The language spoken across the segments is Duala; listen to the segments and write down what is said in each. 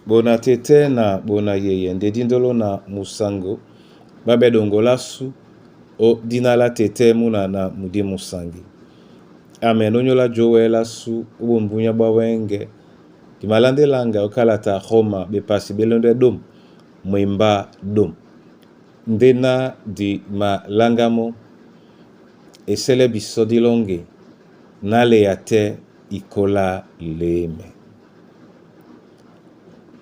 Bona tete na bona yeye nde dindolo na musango babe dongola su o dina la tete muna na mudi musangi. Amen. Onyola jowela su ubumbunya bwa wenge dimalandelanga okalata Roma bepasi belonde dom mwemba dom ndena di malangamo esele biso dilonge naleya te ikola leme.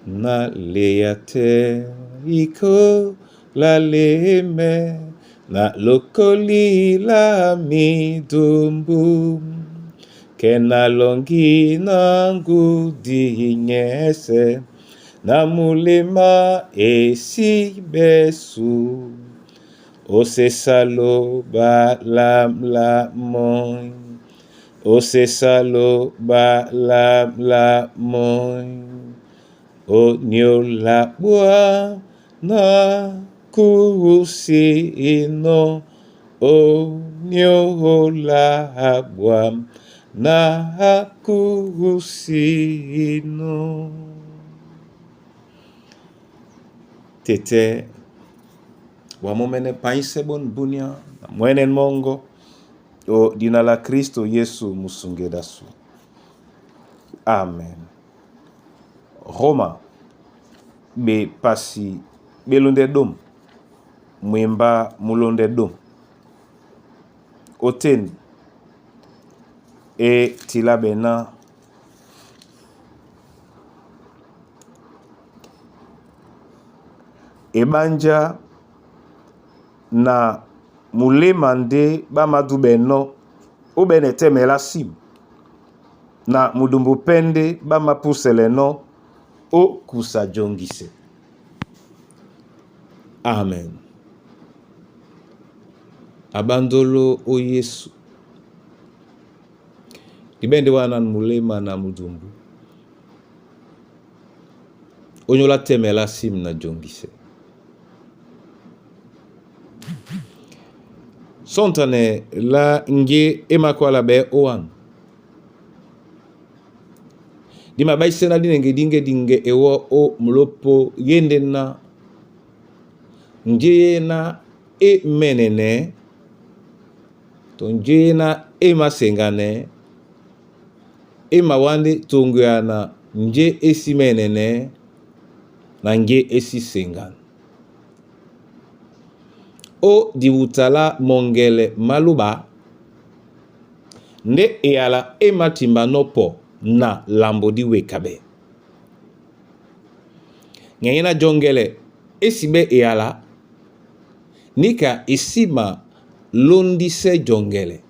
Naleya te ikola leme na lokoli la midumbu ke nalongi na ngudi nyese na mulema esi besu osesalo balamla moi osesalo balamla moi oniola bwa na kurusino oniola bwa na kurusino. Tete wamomene paise bon bunia na mwene mongo o dina la Kristo Yesu musungedasu. Amen. Roma be pasi belonde dom mwemba mulonde dom oteni e tila bena ebanja na mulema nde bamadu beno obene temela sim na mudumbu pende bamapuseleno o kusa jongise. Amen. Abandolo o Yesu libende wana mulema na mudumbu onyola temela sim na jongise. Sontane la nge emakwala be oan dima baisena dinenge dinge dinge ewo o mulopo yende na nge na e menene to nge na e masengane e mawande tongoya nge esi menene na nge esi sengana. O diwutala mongele maluba nde eyala ematimba nopo na lambo diwekabe. Ngenye na jongele esibe eyala nika esima londise jongele.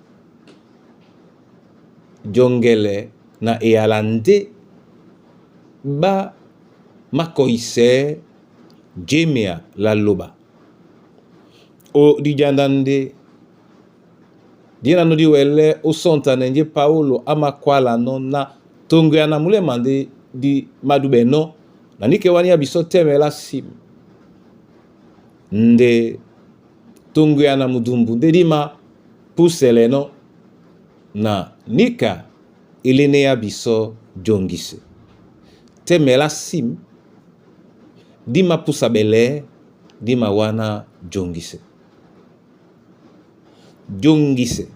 Jongele na eyala nde ba makoise jemia la loba. O dijanda nde dina no diwele o sontane nje Paulo amakwala no na tongo ya na mulema nde di madube no na nike wani ya biso temela sim nde tongo ya na mudumbu nde dima pusele no na nika elene ya biso jongise temela sim dima pusa bele dima wana jongise. Jongise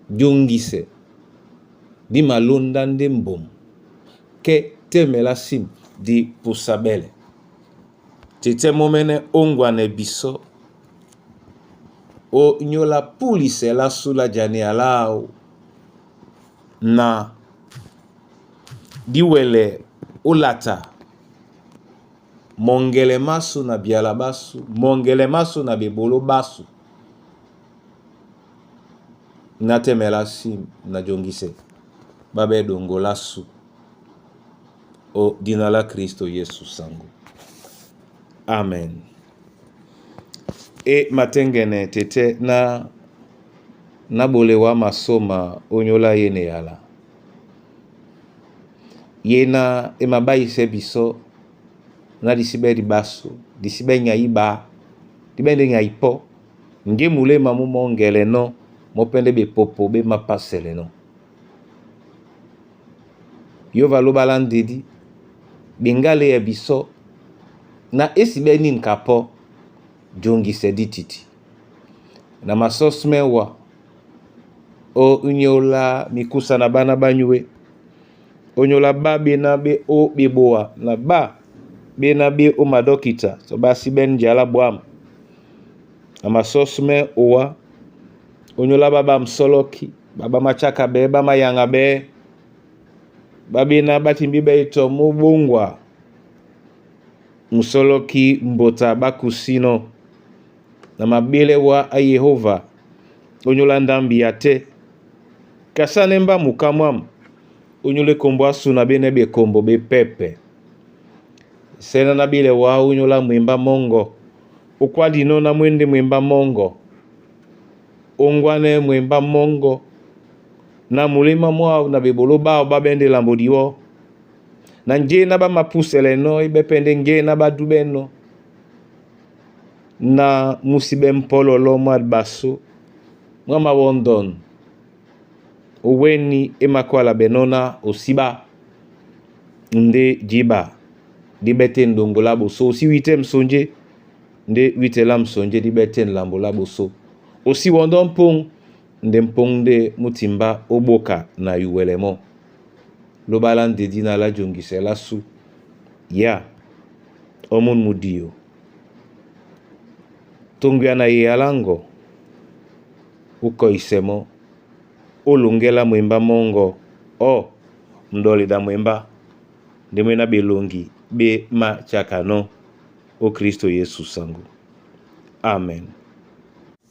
jongise dima londa nde mbom ke temela sim di pusa bele. Tete momene ongwane biso o nyola pulise la sula jani alao na diwele olata mongele masu na biala basu mongele masu na bebolo basu natemela sim na jongise babe dongola su o dina la Kristo Yesu sango. Amen. E matengene tete na nabolewa masoma onyola yene yala. Yena emabayise biso na disibe dibasu disibe nyaiba dibende nyaipo nge mulema mu mongele no mopende bepopo be mapasele no. Yo valobala ndedi Bengale ya biso na esi be nini kapɔ djongisɛ dititi na masosme wa o unyola mikusa na bana banyue onyola ba bena be o beboa na ba bena be o madokita so basi ben jala bwam na masosme owa onyola baba msoloki baba machaka be ba mayanga be babena batimbi beito mubungwa musoloki mbota bakusino na mabele wa a Yehova onyola ndambi ya te kasane mba mukamwamu onyole kombo asu na bene bekombo bepepe sena na bile wa onyola mwimba mongo ukwadino na mwende mwimba mongo ongwane mwimba mongo na mulima mwao na bebolo bao babende lambodiwo na nje na bamapusele no ibepende nge na badubeno na musibe mpololo mwa baso mwa mawondon oweni emakwala benona osiba nde jiba dibete ndongo la boso osi wite msonje nde wite la msonje dibete nlambo la boso osi wondo mpong nde mpong nde mutimba oboka na yuwelemo lobala nde dina la jongisela su ya omun mudio tongwia na ye alango ukoisemo olongela mwemba mongo o mdolida mwemba nde mwena belongi be machakano o Kristo Yesu sangu. Amen.